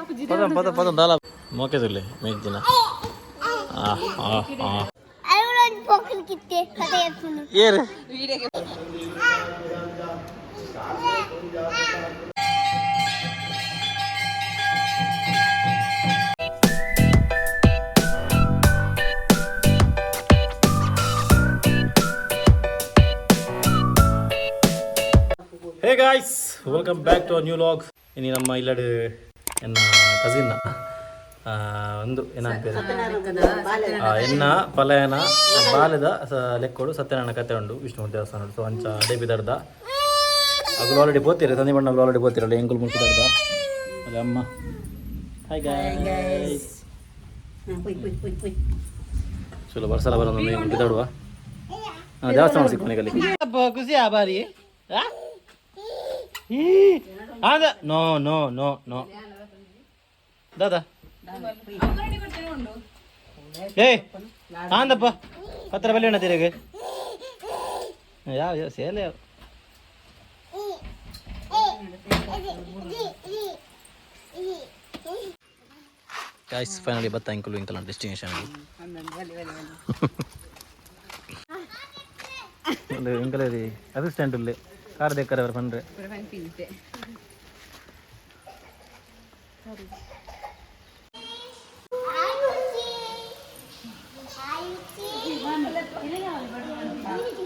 ಪದ ಪದ ಪದ ದಾಲ ಮೋಕೆದುಲ್ಲೆ ಮೇಜ್ದಿನ. ಆ ಆ ಆ. ಅರುಣ್ ಪೋಕಲ್ ಕಿತ್ತೆ ಕತೆ ಹೇಳ್ತೀನಿ. ಏರು. Hey guys, welcome back to new vlog. ಇನಿ ನಮ್ಮ ಇಲ್ಲಡು ಎನ್ನ ಕಸಿನ್ನ ಒಂದು ಏನ ಪೇರು ಎನ್ನ ಪಲಯನ ಬಾಲೆದ ಲೆಕ್ಕೋಡು ಸತ್ಯನಾರಾಯಣ ಕತೆ ಉಂಡು ವಿಷ್ಣು ದೇವಸ್ಥಾನ. ಸೊ ಅಂಚ ಅಡೆ ಬಿದರ್ದ ಅಗುಲು ಆಲ್ರೆಡಿ ಪೋತಿರ ಸಂದಿ ಬಣ್ಣ ಆಲ್ರೆಡಿ ಪೋತಿರಲ್ಲ ಎಂಕುಲು ಮುಲ್ಕಿದರ್ದ ಅಲ್ಲ ಅಮ್ಮ. Hi guys. ಚಲೋ ಬರ್ಸಲ ಬರೋದು ಬಿದಾಡುವ ದೇವಸ್ಥಾನ ಸಿಕ್ಕೋನಿಗಲ್ಲಿ ಖುಷಿ ಆ ಬಾರಿ. ಆದ ನೋ ನೋ ನೋ ನೋ ದಾದಾ. ಏಯ್ ಆಂದಪ್ಪ ಪತ್ರ ಬಲ್ಲಿ ಉಣ್ಣ ತಿರುగు ಯಾವ ಯಾವ ಸೇಲೆ ಯಾವ. ಗಾಯ್ಸ್, ಫೈನಲಿ ಬತ್ತ ಇಂಕುಲು ಇಂಕಲ್ ಡೆಸ್ಟಿನೇಷನ್. ಇಂಕಲೇರಿ ಅಸಿಸ್ಟೆಂಟ್ ಉಲ್ಲೆ ಕಾರ್ ದೇಕ್ಕರೆ ಅವರ ಪಂಡ್ರೆ. ಆಯುಷಿ ಆಯುಷಿ ಆಯುಷಿ ಆಯುಷಿ.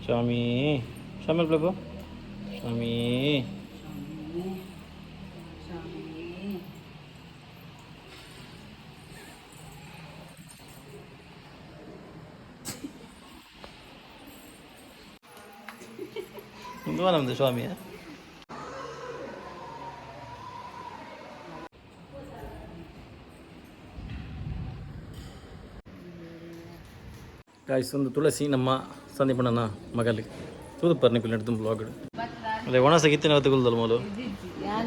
ಸ್ವಾಮಿ ಸ್ವಾಮಿ ಪ್ರಭು ಸ್ವಾಮಿ. ಮುಂದೆ ನಮ್ದು ಸ್ವಾಮಿ. ಗಾಯ್ಸ್, ಒಂದು ತುಳಸಿ ನಮ್ಮ ಸಂದೀಪಣ್ಣನ ಮಗಲಿ ತೂದು ಪರ್ನಿ ಪಿಲ್ ನಡ್ದು ಬ್ಲಾಗ್ ಅದೇ ಒಣಸ ಗಿತ್ತಿನ ಹೊತ್ತು ಗುಲ್ದಲ್ ಮೂಲು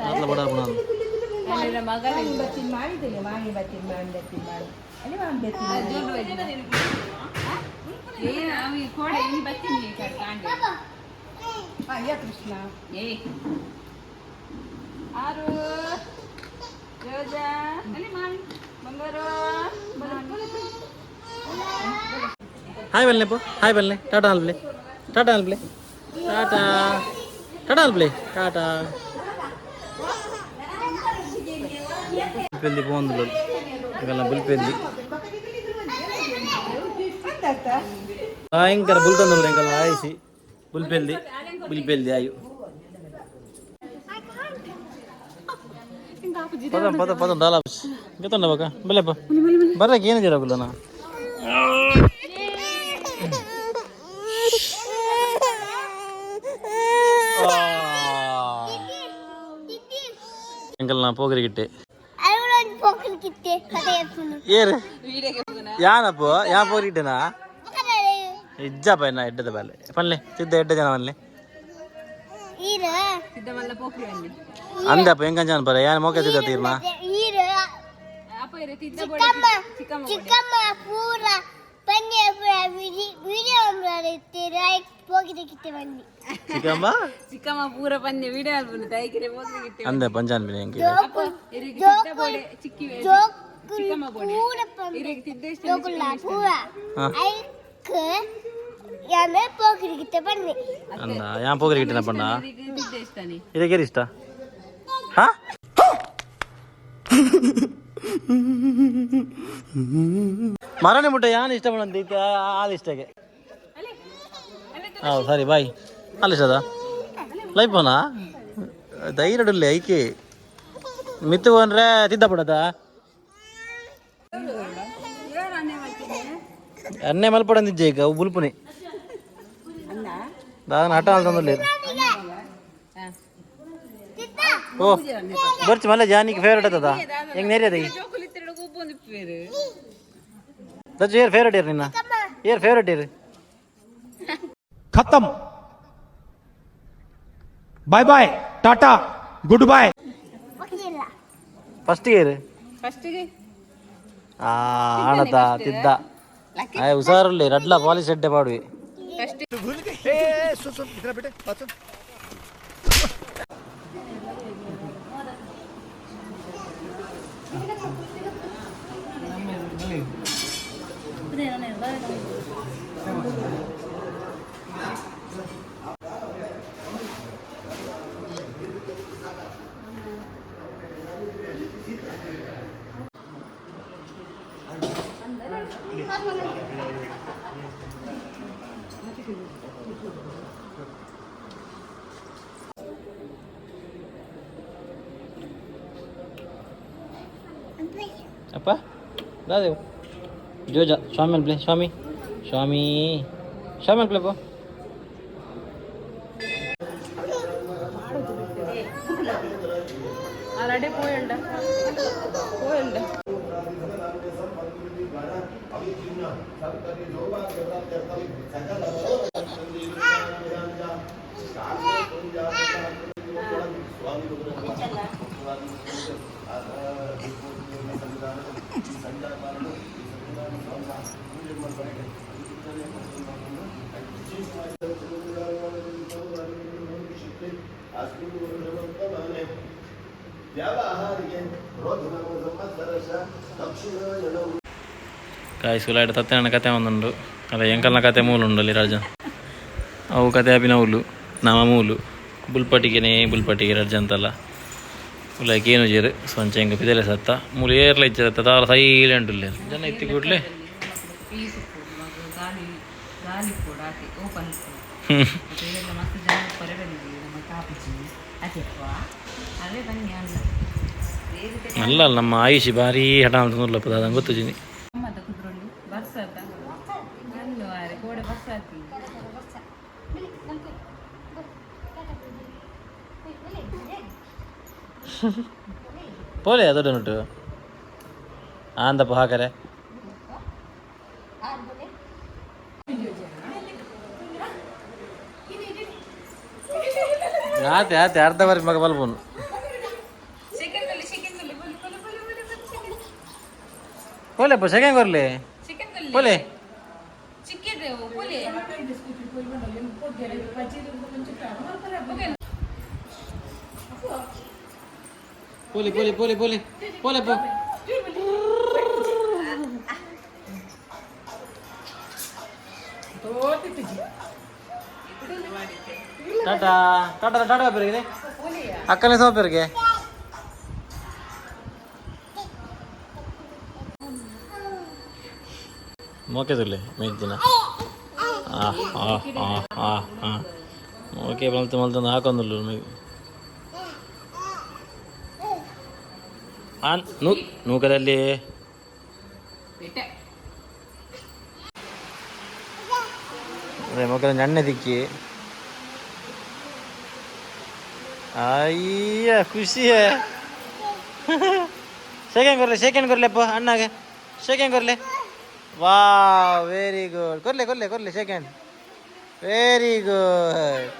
ಅತ್ಲ ಬಡ ಬಣ. ಆರು ರೋಜಾ ಅಲ್ಲಿ ಮಾವಿ ಬಂಗಾರ. ಹಾಯ್ ಬಲ್ಲೆ ಪೋ, ಹಾಯ್ ಬಲ್ಲೆ, ಟಾಟಾ ಅಲ್ಬ್ಲೆ, ಟಾಟಾ ಅಲ್ಬ್ಲೆ, ಟಾಟಾ ಟಾಟಾ ಅಲ್ಬ್ಲೆ, ಟಾಟಾ ಬುಲ್ಪೆಲ್ದಿ ಪೋಂದುಲು ಇವೆಲ್ಲ ಬುಲ್ಪೆಲ್ದಿ ಭಯಂಕರ ಬುಲ್ತಂದುಲ್ಲ ಎಂಕಲ್ಲ ಆಯಿಸಿ ಬುಲ್ಪೆಲ್ದಿ ಬುಲ್ಪೆಲ್ದಿ ಆಯು. ಪದ ಪದ ಪದ ದಾಲ ಗೊತ್ತಂಡ ಬಕ ಬಲ್ಲೆಪ್ಪ ಬರ್ರಕ್ಕೆ ಏನು ಜರಗುಲ್ಲ ನಾ. ಎಂಕಲ್ನ ಪೋಗರಿಗಿಟ್ಟೆ. ಅರುಣ್ ಪೋಕಲ್ ಕಿತ್ತೆ ಕತೆ ಹೇಳ್ತೀನಿ. ಏರು ಯಾನಪ್ಪ ಯಾ ಪೋರಿಟ್ಟೆನಾ ಇಜ್ಜಪ್ಪ ಎನ್ನ ಎಡ್ಡದ ಬಾಲೆ ಪನ್ಲೆ ಸಿದ್ಧ ಎಡ್ಡ ಜನ ಪನ್ಲೆ. ಈರ. ಅಂದಪ್ಪ ಎಂಕಂಜಾನ್ ಪರ ಯಾನ್ ಮೋಕೆ ಸಿದ್ಧ ತೀರ್ನ. ಈರ. ಚಿಕ್ಕಮ್ಮ ಚಿಕ್ಕಮ್ಮ ಪೂರ ಪನ್ಯ ಪೂರ ವಿಡಿಯೋ ರೈಟ್ ಹೋಗಿದೆ ಕಿತ್ತೆ ಬನ್ನಿ. ಚಿಕ್ಕಮ್ಮ. ಚಿಕ್ಕಮ್ಮ ಪೂರ ಪನ್ಯ ವಿಡಿಯೋ ಆಲ್ಬಮ್ ತೈಕಿರೆ ಹೋಗಿ. ಅಂದೆ ಪಂಜಾನ್ ಬಿನೆ ಎಂಕಿ. ಜೋಕುಲ್ ಚಿಕ್ಕಿ ಜೋಕುಲ್ ಪೂರ ಜೋಕುಲ್ಲ ಪೂರ ಹಾ. ಐಕ್ ಯಾನ ಪೋಕಿರಿ ಕಿತ್ತೆ ಬನ್ನಿ. ಅಂದ ಯಾನ್ ಪೋಗರಿಗಿಟ್ಟೆನ ಪಣ್ಣ. ತಿದ್ದೆ ಇಷ್ಟಾನೆ. ಇದಕ್ಕೆ ಇಷ್ಟ ಹಾ ಮರಣ ಮುಟ್ಟ ಯಾನ್ ಇಷ್ಟ ಪಡಂತ ಆದ ಇಷ್ಟಕ್ಕೆ. ಹೌದು, ಸರಿ, ಬಾಯ್. ಅಲ್ಲ ಲೈಫೋನಾ ಧೈರ್ಯಡುಲ್ಲೆ ಐಕೆ ಮಿತ್ತು ಅಂದ್ರೆ ತಿದ್ದ ಪಡದ ಅನ್ನೆ ಮಲ್ಪಡಂದಿಜ್ಜೆ ಈಗ ಅವು ಬುಲ್ಪುನಿ ದಾದನ ಹಠ ಅಲ್ತಂದುಲ್ಲೆ. ಓ ಬರ್ಚಿ ಮಲ್ಲ ಜಾನಿಗೆ ಫೇವರೇಟ್ ಅದ ಹೆಂಗ್ ನೇರಿ ಅದ. ದಜ್ಜು ಏರ್ ಫೇವರೇಟ್ ಏರ್ ನಿನ್ನ ಏರ್ ಫೇವರೇಟ್ ಏರ್. खत्म, bye bye, tata, good bye. ಹೋಗಿಲ್ಲ. ಫಸ್ಟ್ ಏರ್. ಫಸ್ಟಿಗೆ. ಆ ಆಣದ ತಿದ್ದ ಆಯ್ ಹುಷಾರಲ್ಲಿ ರಡ್ಲ ಪಾಲಿಶ್ ಎಡ್ಡೆ ಪಾಡುವಿ. ಫಸ್ಟ್. ಅಪ್ಪ ದಾದೇವು ಜೋಜ ಸ್ವಾಮಿ ಪ್ಲೇ ಸ್ವಾಮಿ ಸ್ವಾಮಿ ಸ್ವಾಮಿ ಪ್ಲೇ ಪೋ. ಆಲ್ರೆಡಿ ಪೋಯಂಡ ಪೋಯಂಡ. ಕಾಯಿ ಸುಲಾಯ್ಡ್ ತತ್ತೆ ನನ್ನ ಕತೆ ಒಂದುಂಡು ಅಲ್ಲ ಎಂಕಲ್ನ ಕತೆ ಮೂಲು ಉಂಡು ಅಲ್ಲಿ ರಾಜ ಅವು ಕತೆ ಅಭಿನ ಹುಲ್ಲು ನಮ್ಮ ಮೂಲು ಬುಲ್ಪಟಿಗೆನೇ ಬುಲ್ಪಟಿಗೆ ರಜ ಅಂತಲ್ಲ ಉಲಾಯ್ಕೆ ಏನು ಜೇರು ಸ್ವಂಚ ಎಂಕ ಪಿದಲೆ ಸತ್ತ ಮೂಲು ಏರ್ಲ ಇಚ್ಚ ತಾರ ಸೈಲೆಂಟ್ ಉಲ್ಲೇರು ಜನ ಇತ್ತಿ ಕೂಡ್ಲೆ. ಪೀಸ್ ಗಾಳಿ ಗಾಳಿ ಕೂಡ ಆತೆ ಓಪನ್ ಮತ್ತೆ ಎಲ್ಲ ಮಸ್ತ್ ಜನ ಪರೆ ಬಂದಿದ್ದೀವಿ ನಮ್ಮ ಕಾಪಿಜಿ ಅದೇಪ್ಪ ಅಲ್ಲೇ ಬನ್ನಿ ಅಲ್ಲ. ಅಲ್ಲ ಅಲ್ಲ, ನಮ್ಮ ಆಯುಷಿ ಭಾರಿ ಹಠ ಅಂತ ನೋಡ್ಲಪ್ಪ ದಾದ ಗೊತ್ತು ಜಿನಿ. ನಮ್ಮದ ಕುದ್ರೊಳ್ಳಿ ಬರ್ಸಾತ ಅಲ್ಲ ವಾರೆ ಕೋಡೆ ಬರ್ಸಾತಿ. ಪೋಲೆ ದೊಡ್ಡ ನುಟ್ಟು ಆಂದಪ್ಪ ಹಾಕರೆ. ಆತೆ ಆತೆ ಅರ್ಧ ಬಾರಿ ಮಗ ಬಲ್ಬೋನು. ಚಿಕನ್ ಕೊಲ್ಲಿ ಚಿಕನ್ ಕೊಲ್ಲಿ ಬೊಲಿ ಬೊಲಿ ಬೊಲಿ ಬೊಲಿ ಬೊಲಿ. ಪೋಲೆಪ್ಪ ಸೆಕೆಂಡ್ ಕೊರ್ಲಿ. ಚಿಕನ್ ಕೊಲ್ಲಿ. ಪೋಲೆ. ಚಿಕ್ಕಿದೆವು ಪೊಲೆ. ಪೋಲಿ ಪೋಲಿ ಪೋಲಿ ಪೋಲಿ ಪೋಲೆ ಪೋ. ಟಾಟಾ ಟಾಟಾ ಟಾಟಾ ಪೆರಿಗೆ ಅಕ್ಕನೇ ಸೋ ಪೆರಿಗೆ. ಮೋಕೆ ತುಲ್ಲೆ ಮೇಯ್ತಿನ ಆ ಆ ಆ ಆ ಆ ಮೋಕೆ ಮಲ್ತು ಮಲ್ತಂದು ಹಾಕೊಂದುಲ್ಲು ಮೈ ಆನ್ ನೂ ನೂಕದಲ್ಲಿ. ಬೆಟ್ಟೆ. ಅದೇ ಮಕ್ಕಳ ನಣ್ಣೆ ದಿಕ್ಕಿ ಅಯ್ಯ ಖುಷಿಯೇ. ಶೇಕೆಂಡ್ ಕೊರ್ಲೆ ಶೇಕೆಂಡ್ ಕೊರ್ಲೆ ಅಪ್ಪ ಅಣ್ಣಗೆ ಶೇಕೆಂಡ್ ಕೊರ್ಲೆ. ವಾ ವೆರಿ ಗುಡ್ ಕೊರ್ಲೆ ಕೊರ್ಲೆ ಕೊರ್ಲೆ ಶೇಕೆಂಡ್ ವೆರಿ ಗುಡ್.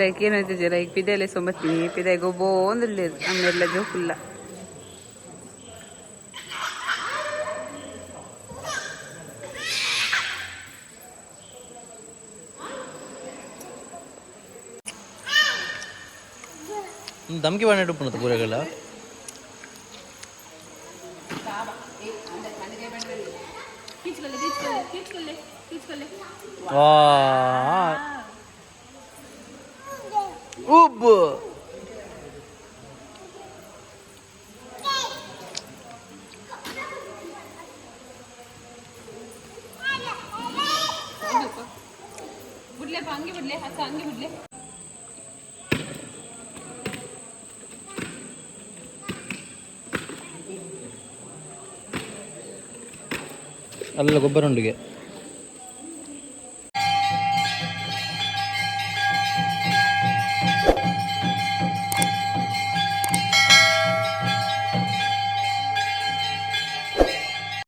ಲೈಕ್ ಏನಾಯ್ತು ಲೈಕ್ ಪಿದೆಲೆ ಸೊಂಬತ್ತೀನಿ ಪಿದೆ ಗೊಬ್ಬೋ ಒಂದಿಲ್ಲ ಅಮ್ಮೆಲ್ಲ ಜೋಕುಲ್ಲ. ದಮ್ಕಿ ಬಾಣೆ ಉಪ್ಪುನತ ಪೂರೆಗಳ. ವಾ ಉಬ್ಬು. ಬುಡ್ಲೆ ಹಂಗೆ ಬುಡ್ಲೆ ಅಕ್ಕ ಹಂಗೆ ಬುಡ್ಲೆ. ಅಲ್ಲೆಲ್ಲ ಗೊಬ್ಬರ ಉಂಡಿಗೆ.